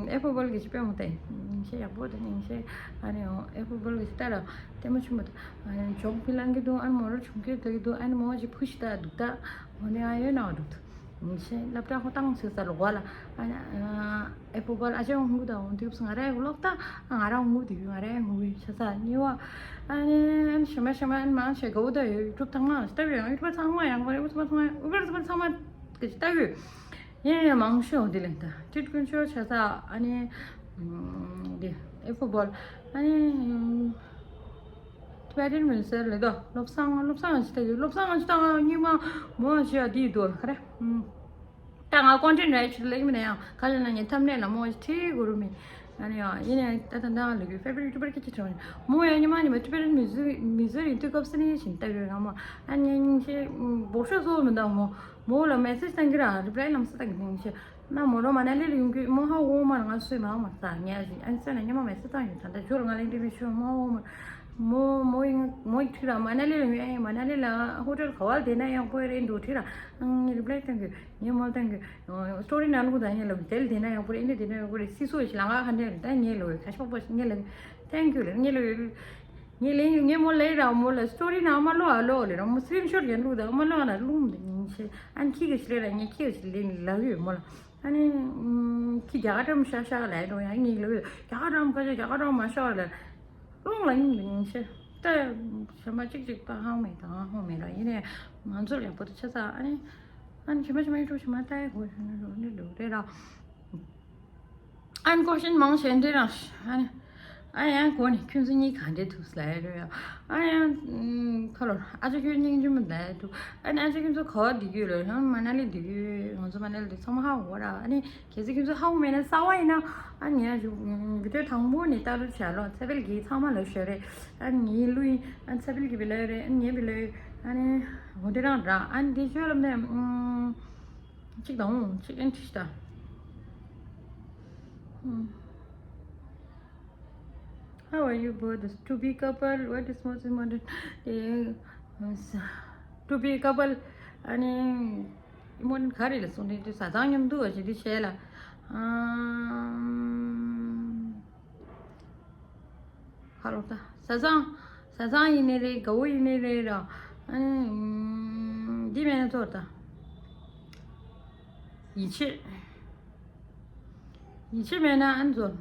ཨེ་ཕོ་བོལ་གི་ཅི་པེ་མོ་ཏེ་ཉིན་ཤེས་ཡག་པོ་དང་ཉིན་ཤེས་ཨ་ནི་ཨེ་ཕོ་བོལ་གི་ཅི་ལྟ་ར་ལྟད་མོ་ཆུང་མོ་དང་ཇོག་ཕི་ལང་གི་འདུག་ཨ་ནི་མོ་ར་ཆུང་ཁེ་དོ་གི་འདུག་ཨ་ནི་མོ་ཅི་ཕུ་ཤི་ད་འདུག་ད་འོ་ནི་ཨ་ཡོད་ན་འདུག་ད། ཉིན་ཤེས་སློབ་གྲྭ་ཁོ་ཏང་ཚོས་ས་ལོག་བ་ལ་ཨ་ནི་ཨེ་ཕོ་བལ་ཨ་ཅག་ཧུང་གུ་དང་འོང་དུས་ང་རའི་ལོག་ད་ང་ར་ཧུང་གུ་དུས་ང་རའི་ཧུང་གུ་ཆ་ས་ཉི་བ་ཨ་ནི་ཨ་ནི་ཤི་མ་ཤི་མ་ཨ་ནི་མང་ཆེ་གོ་ད་ཡོད་ཡུ་ཊུབ་ཚང་མ་ལྟ་བའི་ཡང་ཡུ་ཊུབ་ཚང་མ་ཡང་གོ་རེ་ཡུ་ཊུབ་ཚང་མ་ཡང་ཡུ་ཊུབ་ཚང་མ་གི་ལྟ་བའི་ཡང་ཡང་མང་ཤོས་འདི་ལེན་ད་ཁྲིད་ཀུན་ཤོས་ཆ་ས་ཨ་ནི་འདི་ཨེ་ཕོ་བལ་ཨ་ནི། ཊི་བེ་ཊན་མི་ཟེར་ལེ་དོ། བློ་བཟང་བློ་བཟང་ཅི་ལྟ་ཡོད། བློ་བཟང་ཅི་ལྟ་སྙིང་མ་མོ་ཞེ་འདི་དོ་ཁ་རེ། ད་ང་ཀོན་ཊེན་རེ་ཆུ་ལེགས་མི་ནས་ཡང་ག་ལ་ན་ངས་ཐམ་ནས་ལ་མོ་ཁྲི་གུ་རུ་མི། ཨ་ནི་ཡང་ཡིན་ནས་ད་ད་ད་ལེ་གི་ཕེ་བ་རི་ཊི་ཡུ་ཊུ་བར་སྐད་ཆ་དྲི་བ་ནི་མོ་ཡང་ཉི་མ་ཉི་མ་ཊི་བེ་ཊན་མི་ཟེར་མི་ཟེར་ཡིན་དུས་སྐབས་སུ་ནི་ཞིང་ལྟ་ཡོད་ང་མོ། ཨ་ནི་ཉིན་ཤེས་འབོར་ཤོག་སོ་མི་འདང་མོ། མོ་ལ་མེ་སེ་ཇི་བཏང་གི་ར་རི་པ་ལའི་ལམ་སེ་བཏང་གི་ཉིན་ཤེས། ན་མོ་རོ་མ་ན་ལི་ལ་ཡོང་གི་མོ་ཧ་འོ་མ་ང་སུས་མ་མ་ས་ངས་ཨ་ཟི་ཨན་སེ་ན་ཉི་མ་མེ་སེ་བཏང་ཡོད་ད་ད་ཇོ་ལ་ང་ལེན་ཏི་བི་ཤོ་མོ་ཧ་འོ་མ་མོ་མོ་ཡིན་མོ་ཡིན་ཁྲི་ར་མ་ན་ལི་ལ་ཡོང་ཨེ་མ་ན་ལི་ལ་ཧོ་ཊེལ་ག་བ་ལ་དེ་ན་ཡང་པོ་རེ་འགྲོ་ཁྲི་ར་ངས་རི་པ་ལའི་བཏང་གི་ངས་མོ་བཏང་གི་སི་ཊོ་རི་ནང་ལུགས་ད་ངས་ལ་དེ་ལ་དེ་ན་ཡང་པོ་རེ་ཨེ་འདྲ་དེ་ན་ཡང་པོ་རེ་སི་སོ་ཞིག་ལ་ང་ཁ་འདྲ་རེ་ད་ངས་ལ་ཁ་ཤོག་པ་ཞིག་ངས་ལ་ཐེང་ཀྱུ་ལ་ངས་ལ་ངས་ལ་ངས་མོ་ལ་ར་མོ་ལ་སི་ཊོ་རི་ནང་མ་ལོ་ཨ་ལོ་ལེ་ར་མོ་སི་ཀྲིན་ཤོ་ཊ་ཡང་ལུགས་ད་མ་ལོ་ཨ་ན་ལུགས་མི་འདུག་ཉིན་ཤེས་ཨན་ཁྱི་གི་ཞིག་ལེ་ར་ངས་ཁྱི་གི་ཞིག་ལེ་ལ་ཡོད་མོ་ལ། ཨ་ནི། ཁྱི་རྒྱ་གར་འགྲམ་ཤ་ཤ་ལ་འགྲོ་ཡང་ཉིག་ལ་རྒྱ་གར་འགྲམ་ཁ་ཤ་རྒྱ་གར་འགྲམ་མ་ཤ་ལ། རླུང་ལ་ཉིག་ལ་ཉིག་ཤ། ད་ཞམ་པ་གཅིག་གཅིག་པ་ཧང་མེད་དང་ཧང་མེད་ལ་ཡིན་ནས་ང་ཚོར་ཡག་པོ་དུ་ཆ་ས་ཨ་ནི། ཨ་ནི་ཞི་མ་ཞི་མ་ཡིན་འགྲོ་ཞི་མ་ལྟ་ཡི་གོ་ཞུ་ནི་འགྲོ་ནི་འགྲོ་རེད་ར། ཨ་ནི་ཀོ་ཤན་མང་ཤེས་འདྲེ་རང་ཨ་ནི། ཨ་ཡང་གོ་ནི་ཁྱོད་ཚོ་གཉིས་ག་འདྲས་ཐུག་སླ་རེད་ཡ། ཨ་ཡང་ཁ་ལོ་ཨ་ཅག་ཁྱོད་སྙིང་རྗེ་མོ་འདྲ་འདུག་ཨ་ནི་ཨ་ཅག་ཁྱོད་ཚོ་ག་བ་བསྡད་ཀྱི་ཡོད་ལ་ཡང་མ་ན་ལི་བསྡད་ཀྱི་ཡོད། ང་ཚོ་མ་ན་ལི་བསྡད་ཚང་མ་ཧ་གོ་ར། ཨ་ནི་གལ་སྲིད་ཁྱོད་ཚོ་ཧ་གོ་མེད་ན་གསར་པ་ཡིན་ན་ཨ་ནི་ཡང་ཞུ་བི་ཌིའོ་དང་པོ་ནས་ལྟ་རུ་བྱ་ལོ། ཚེ་འཕེལ་གྱིས་ཚང་མ་ལ་ཞོར་རེད། ཨ་ནི་ངའི་ལུས་ཨ་ཚེ་འཕེལ་གྱི་བི་ལོས་རེད། ཨ་ནི་ངའི་བི་ལོས་ཨ་ནི་འོ་དེ་རང་ར། ཨ་ནི་དེ་ཆོས་ལམ་ནས་གཅིག་དང་གཅིག་ཨན་ཁྲིས་ད། How are you both? To be couple, what is most important? ཨེ། To be couple. ཨ་ནི་important ག་རེ་ལ་སོང་དེ་དུས་ས་ཚང་མཉམ་དུ་བ་ཞིག་དེ་བྱས་ལ། ཨམ། ཧ་ལོ་ད། བཟའ་ཚང་། བཟའ་ཚང་ཡིན་ནི་རེད། དགའ་བོ་ཡིན་ནི་རེད་ར། ཨ་ནི། ཨམ། འདི་མེད་ན་ཚོར་ད། ཡིད་ཆེས། ཡིད་ཆེས་མེད་ན་ཨ་ནི་ཚོར།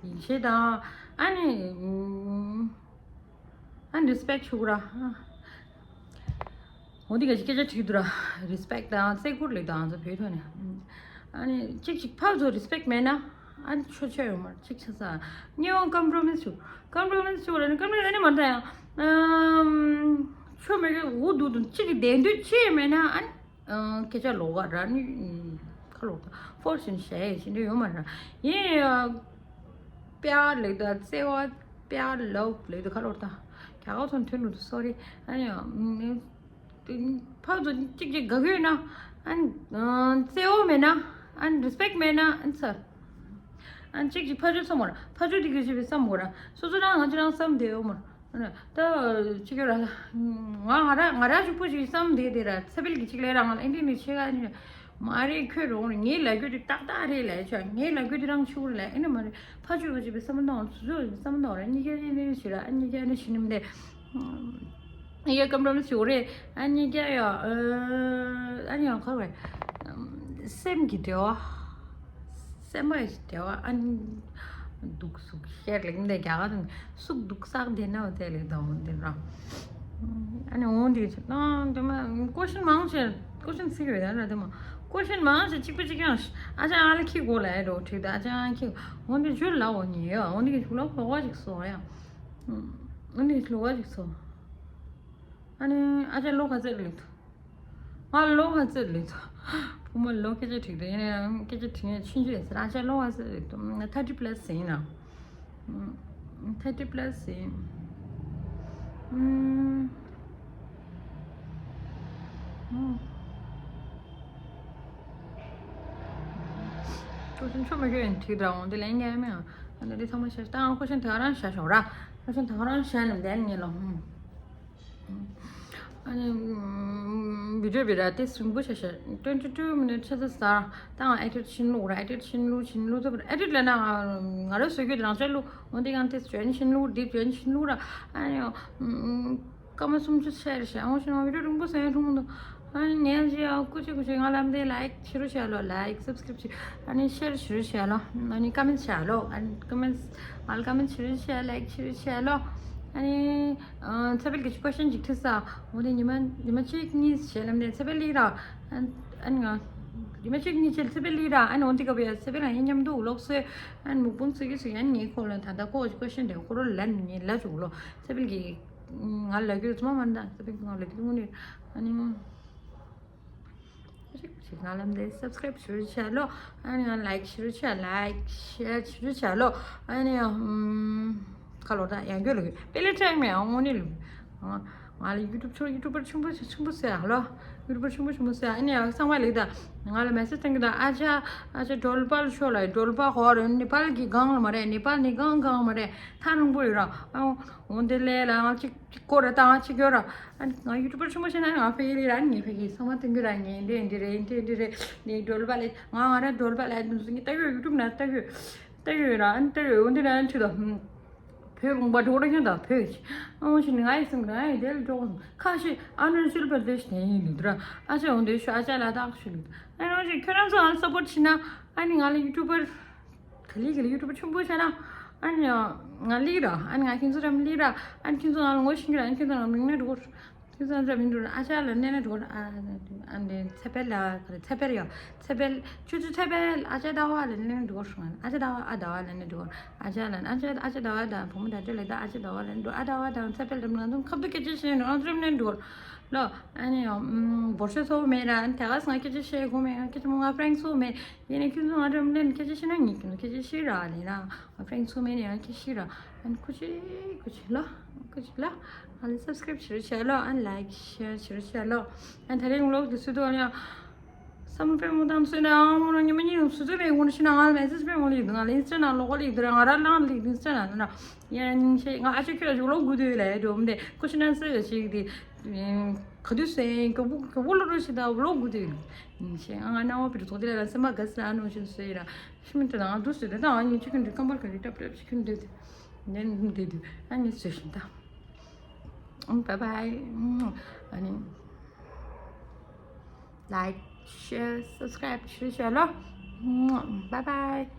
ཡིད་ཆེས་དང་། ཨ་ནི། ཨམ། ཨ་ནི་རི་སི་པེག་ཆུག་ར། འོ་འདི་ག་ཅིག་སྐད་ཆ་དྲིས་འདུག་ར། རི་སི་པེག་དང་བརྩི་བཀུར་ལས་དང་ཚོ་བོད་ཐོག་ནས། ཨ་ནི་གཅིག་གཅིག་ཕར་ཚུར་རི་སི་པེག་མེད་ན། ཨ་ནི་ཆོས་ཆོས་ཡོད་མ་རེད། གཅིག་ཆ་ས། ཉེ་བ་ཀམ་པྲོ་མིས་ཆུག་ཀམ་པྲོ་མིས་ཆུག་ར་ནི་ཀམ་པྲོ་ཨ་ནི་མ་འདྲ་ཡང་། ཨམ། ཆོས་མེད་གི་འུ་འདུག་འདུག་གཅིག་གི་བདེན་དོན་ཅི་ཡང་མེད་ན་ཨ་ནི། ཨ། སྐད་ཆ་ལོགས་ཀ་ར་ནི། ཁ་ལོག་ད་ཕོར་སིན་བྱས་ཡིན་ཞིག་འདྲ་ཡོད་མ་ར། ཡིན་ཡང་། པེ་ཨར་ལེགས་ད་བརྩེ་བ་པེ་ཨར་ལབ་ལེགས་ད་ཁ་ལོག་ད། རྒྱ་གར་ཚོ་ཐོན་འདུག་སོ་རི། ཨ་ནི་ཡང་། ཕར་ཚུར་གཅིག་གཅིག་དགའ་གི་ཡོད་ན། ཨ་ནི། བརྩེ་བ་མེད་ན། ཨ་ནི་རི་སི་པེག་མེད་ན་ཨ་ནི་ཚར། ཨ་ནི་གཅིག་གཅིག་ཕར་ཚུར་བསམ་མོ་ར། ཕར་ཚུར་དེ་གི་ཅི་བི་བསམ་མོ་ར། སོ་སོ་རང་ང་ཅི་རང་བསམ་བསྡད་ཡོད་མོ་ར། ད་ཅི་ག་ར་ལ། ང་ང་ར་ང་ར་གཅིག་པོ་ཞིག་བསམ་བསྡད་དེ་ར་ཚེ་འཕེལ་གྱི་གཅིག་ལས་རང་ལ་ཨེ་འདྲི་ནི་ཆེ་ག་ནི། མ་རེད་ཁྱོད་རང་ངའི་ལ་རྒྱུ་དེ་ཏག་ཏག་རེད་ལས་ཆོག་ངའི་ལ་རྒྱུ་དེ་རང་ཆུ་རེད་ལས་ཨེ་ན་མ་རེད། ཕ་ཆུ་ག་ཅི་བི་བསམ་བཏང་སུ་ཚོ་བསམ་བཏང་ར་གཉིས་ཀ་ཨེ་འདྲི་ནི་ཆེ་ར་ཨ་གཉིས་ཀ་ཨེ་འདྲི་ཆེ་ནི་མི་འདྲ། ཨེ་ཡ་ཀམ་རམ་ཆུ་རེད་ཨ་གཉིས་ཀ་ཡ། ཨ་ནི་ཡང་ཁ་རེད། སེམས་ཀྱི་འབྲེལ་བ། སེམས་པ་ཞིག་བྲལ་བ་ཨ་ནི། སྡུག་སུག་ཤེར་ལེགས་འདི་རྒྱ་གར་དང་སུག་སྡུག་སག་འདི་ན་བ་དེ་ལེགས་དང་འདི་ར། ཨ་ནི་འོང་འདི་ཆུ་ནང་དེ་མ་ཀོ་ཤིན་མང་ཆེ་ཀོ་ཤིན་ཚིག་རེད་ན་ར་དེ་མ་ཀོ་ཤིན་མང་ཆེ་གཅིག་པ་གཅིག་ཡང་ཨ་ཅག་ཨ་ལ་ཁྱི་གོ་ལ་ཨེ་འགྲོ་ཁྲིད་ད་ཨ་ཅག་ཨ་ཁྱི་འོང་འདི་ཆུ་ལ་འོ་ཉི་ཡོད་འོང་འདི་གི་ཆུ་ལ་གོ་བ་ཅིག་སོ་ཡ། འོང་འདི་ཆུ་ལ་གོ་བ་ཅིག་སོ། ཨ་ནི་ཨ་ཅག་ལོ་ག་ཚད་ལེགས་ང་ལོ་ག་ཚོད་ལོས་ཚོ། བུ་མོ་ལོ་སྐད་ཆ་དྲིས་དུས་ཡིན་ན་ཡང་སྐད་ཆ་དྲིས་ནས་ཆུང་ཆུང་ཡིན་ཟེར་ཨ་ཅག་ལོ་ག་ཚོད་ལོས་ཚོ། ཐར་ཊི་པ་ལ་སི་ཡིན་ན། ཐར་ཊི་པ་ལ་སི་ཡིན། ཀོ་ཤན་ཆོ་མ་ཤོད་ཡིན་དྲིས་དང་འོང་དེ་ལན་རྒྱག་ཡ་མེད་ཨ། འདི་ཚང་མ་བཤད་ད་ཀོ་ཤན་དེ་ག་རང་བཤད་ཤོག་ར། ཀོ་ཤན་དེ་ག་རང་བཤད་ནས་ལན་ངེས་ལོ། ཨ་ནི། བི་ཌིའོ་བི་ར་ཏེ་སྲིང་པོ་ཤ་ཤ་twenty two minutes ཆ་ཚ་ས་ཏང་ཨེ་ཊི་ཤིན་ལུག་ར་ཨེ་ཊི་ཤིན་ལུག་ཤིན་ལུག་ཚ་པར་ཨེ་ཊི་ལ་ན་ང་ར་སོ་གི་རང་ཅ་ལུ་འོན་ཏེ་གང་ཏེ་ཇོན་ཤིན་ལུག་ཌི་ཇོན་ཤིན་ལུག་ར་ཨ་ནི། སྐར་མ་སུམ་ཅུ་ཤེར་ཤེར་ཨོ་ཤིན་བི་ཌིའོ་རིང་པོ་སེ་ཐུང་མོ་འདུག་ཨ་ནི་ངས་ཇི་ཨ་ཀུ་ཅི་ཀུ་ཅི་ང་ལམ་དེ་ལའིཀ་ཤི་རུ་ཤ་ལོ་ལའིཀ་སབ་སི་ཀ་རབ་ཤི་ཨ་ནི་ཤེར་ཤི་རུ་ཤ་ལོ་ཨ་ནི་ཀ་མེན་ཤ་ལོ་ཨ་ནི་ཀ་མེན་ཨལ་ཀ་མེན་ཤི་རུ་ཤ་ལའིཀ་ཤི་རུ་ཤ་ལོ་ཨ་ནི། ཚེ་འཕེལ་གྱི་ཀོ་ཤན་ཅིག་དྲིས་ས། འོ་དེ་ཉི་མ་ཉི་མ་གཅིག་གཉིས་བྱས་ལབ་ནས་ཚེ་འཕེལ་ལིག་ར། ཨ་ནི་ང་། ཉི་མ་གཅིག་གཉིས་བྱས་ཚེ་འཕེལ་ལིག་ར་ཨ་ནི་འོ་དེ་ག་བས་ཚེ་འཕེལ་ང་ཡིན་མཉམ་དུ་ལོག་སོས་ཨ་ནི་མུག་པང་ཚུགས་ཀྱི་ཚུགས་ཡ་ངའི་ཁོག་ལ་ད་ལྟ་ཁོ་ཀོ་ཤན་དེ་ཁོ་རོ་ལན་ངའི་ལ་བཅུག་ལོ་ཚེ་འཕེལ་གྱི། ང་ལ་རྒྱུ་ཚོ་མ་མ་འདང་ཚེ་འཕེལ་གྱི་ང་ལ་རྒྱུ་དངོས་ནས་ཨ་ནི། ཞིག་ང་ལམ་དེ་སབ་སི་ཀ་རབ་ཞུ་བྱ་ལོ། ཨ་ནི་ལའིཀ་ཞུ་བྱ་ལའིཀ་ཤེར་ཞུ་བྱ་ལོ། ཨ་ནི་ཨམ། ཁ་ལོ་ད་ཡང་གྱོད་ལུགས་པེ་ལེ་ཁྲེག་མེ་ཨང་འོ་ནི་ལུགས། ང་ལ་ཡུ་ཊུབ་ཆུ་ཡུ་ཊུབ་པར་ཆུང་པོ་ཆུང་པོ་ཟེར་ཨ་ལོ། ཡུ་ཊུབ་པར་ཆུང་པོ་ཆུང་པོ་ཟེར་ཨ་ནི་ཡང་གསང་བ་ལེགས་ད། ང་ལ་མེ་སེ་ཇི་བཏང་གི་ད་ཨ་ཅག་ཨ་ཅག་སྒྲོལ་པ་ལ་ཤོག་ལ་སྒྲོལ་པ་ཧོར་ནེ་པཱལ་གྱི་སྒང་ལ་མ་རེད་ནེ་པཱལ་ནི་སྒང་སྒང་མ་རེད་ཐག་རིང་པོ་ཡོད་ར་ཨང་འོ་འདི་ལས་ལ་ང་གཅིག་སྐོར་ར་བཏང་ཅི་གྱོད་ར། ཨ་ནི་ང་ཡུ་ཊུབ་པར་ཆུང་མ་བྱས་ན་ང་ཕ་གི་ལི་ར་ངའི་ཕ་གི་ཚང་མ་སྟོན་གྱི་ར་ངའི་འདི་འདི་རེད་འདི་འདི་རེད་ནི་སྒྲོལ་པ་ལས་ང་ང་ར་སྒྲོལ་པ་ལས་འདུག་ངས་ལྟ་གྱོད་ཡུ་ཊུབ་ན་ལྟ་གྱོད་ལྟ་གྱོད་ར་ཨ་ནི་ལྟ་གྱོད་འོ་འདི་ར་ཨ་ནི་ཁྲིད་དོ། བོད་ལུང་པ་འགྲོ་ར་ཁྱོད་དང་བོད་ཨོ་ཞིག་ང་ཡི་སེམས་ང་ཡི་དེ་ལ་འགྲོ་ཁ་ཤས་ཨ་ནི་ཤུལ་པར་དེ་ཞིག་ནས་ཡིན་ལུས་དུ་ར་ཨ་ཅག་འོ་འདི་ཤོད་ཨ་ཅག་ལ་དག་ཤུལ་ལུས་ཨ་ནི་ཨོ་ཞིག་ཁྱོད་རང་ཚོ་ང་ལ་སབ་པོར་བྱེད་ན་ཨ་ནི་ང་ལ་ཡུ་ཊུབ་པར། ག་ལི་ག་ལི་ཡུ་ཊུབ་ཆུང་པོ་བྱས་ན། ཨ་ནི། ང་ལིག་ར། ཨ་ནི་ང་ཁྱེད་ཚོ་རམ་ལིག་ར། ཨ་ནི་ཁྱེད་ཚོ་ང་ལ་ངོ་ཤེས་ཀྱི་ར། ཨ་ནི་ཁྱེད་ཚོ་ང་མིང་ན་འགྲོ། ཁྱེད་ཚོ་ང་ཚོ་མིང་འགྲོ། ཨ་ཅག་ལ་ནས་ན་འགྲོ། ཨ་ནི་ཚེ་འཕེལ་ལ་ག་རེ་ཚེ་འཕེལ་ཡོ། ཚེ་འཕེལ། ཁྱོད་ཚོ་ཚེ་འཕེལ་ཨ་ཅག་ཟླ་བ་ལ་ནས་ན་འགྲོ། ཨ་ཅག་ཟླ་བ་ཨ་ཟླ་བ་ལ་ནས་འགྲོ། ཨ་ཅག་ལ་ཨ་ཅག་ཨ་ཅག་ཟླ་བ་དང་བུ་མོ་ད་ཅོ་ལ་ད་ཨ་ཅག་ཟླ་བ་ལ་འགྲོ། ཨ་ཟླ་བ་དང་ཚེ་འཕེལ་ལ་ང་ཚོ་ཁབ་ཏུ་སྐད་ཆ་བཤད་ནས་ང་ཚོ་རམ་ནས་འགྲོ། ལོ། ཨ་ནི་ཡང་། འབོར་ཆེ་ཚོ་མེད་ར། ཨ་ནི་དེ་ག་སང་སྐད་ཆ་བཤད་དགོས་མེད། ང་སྐད་ཆ་མོ་ང་ཕྲེང་ཚོ་མེད། ཡིན་ནའི་ཁྱོད་ཚོ་ང་འགྲམ་ལན་སྐད་ཆ་བཤད་ན་ངས་ཁྱོད་ཚོ་སྐད་ཆ་བཤད་ར་ལེ་ན། ང་ཕྲེང་ཚོ་མེད་ནའི་ཡང་སྐད་བཤད་ར། ཨ་ནི་ཁུ་ཆི་ཁུ་ཆི་ལ། ཁུ་ཆི་ལ། ཨ་ནི་སབ་སི་ཀ་རབ་བྱེད་རོགས་བྱས་ལོ། ཨ་ནི་ལའིཀ་ཤེར་བྱེད་རོགས་བྱས་ལོ། ཨ་ནི་དེ་རིང་ཝི་ལོག་འདི་སུ་དུ་ཨ་ནི་ཡང་། ས་ བསམ་བློ་དཔེ་མོ་བཏང་སོང་ན་ཨ་མོ་རང་ཉི་མ་གཉིས་སུ་ཚོད་པའི་ངོ་ཤི་ན་ང་ལ་མེ་སེ་ཇི་དཔེ་མོ་ལིག་འདུག་ང་ལ་ཨིན་སི་ཊ་ནང་ལོག་ག་ལིག་འདུག་ང་རང་ལང་ལིག་འདུག་ཨིན་སི་ཊ་ནང་ན་ཡ་ཉིན་ཤེས་ང་ཨ་ཅོ་ཁྱོད་ལ་ཞུགས་ལོག་དགོས་དུས་ལ་ཡ་འགྲོ་མི་དེ་ཁོ་ཤི་ན་སི་ག་ཞིག་དེ་ག་དུས་སེ་ག་བུ་ག་བུ་ལོ་རོ་ཞིག་ད་ལོག་དགོས་དུས་ལ་ཉིན་ཤེས་ང་ང་ནང་བ་པི་རུ་ཐོག་དེ་ལ་ལ་སེམས་པ་དགའ་སི་ཨ་ནོ་ཞིག་སོ་ཡི་ར་ཤི་མི་དེ་དང་ང་འདུག་སོ་དེ་དང་ང་ཉིན་ཆུ་ཁྱོད་འདུག་ཀམ་པར་ག་རེ་ཏྲབ་ཏྲབ་ཞིག་ཁྱོད་འདུག་དེ་ནས་འདུག་དེ་དུས་ཨ་ཉིན་སོ་ཞིག་ད་ཨམ་བའི་བའི་ཨ་ནི། Like, share, subscribe, share, share. Bye bye.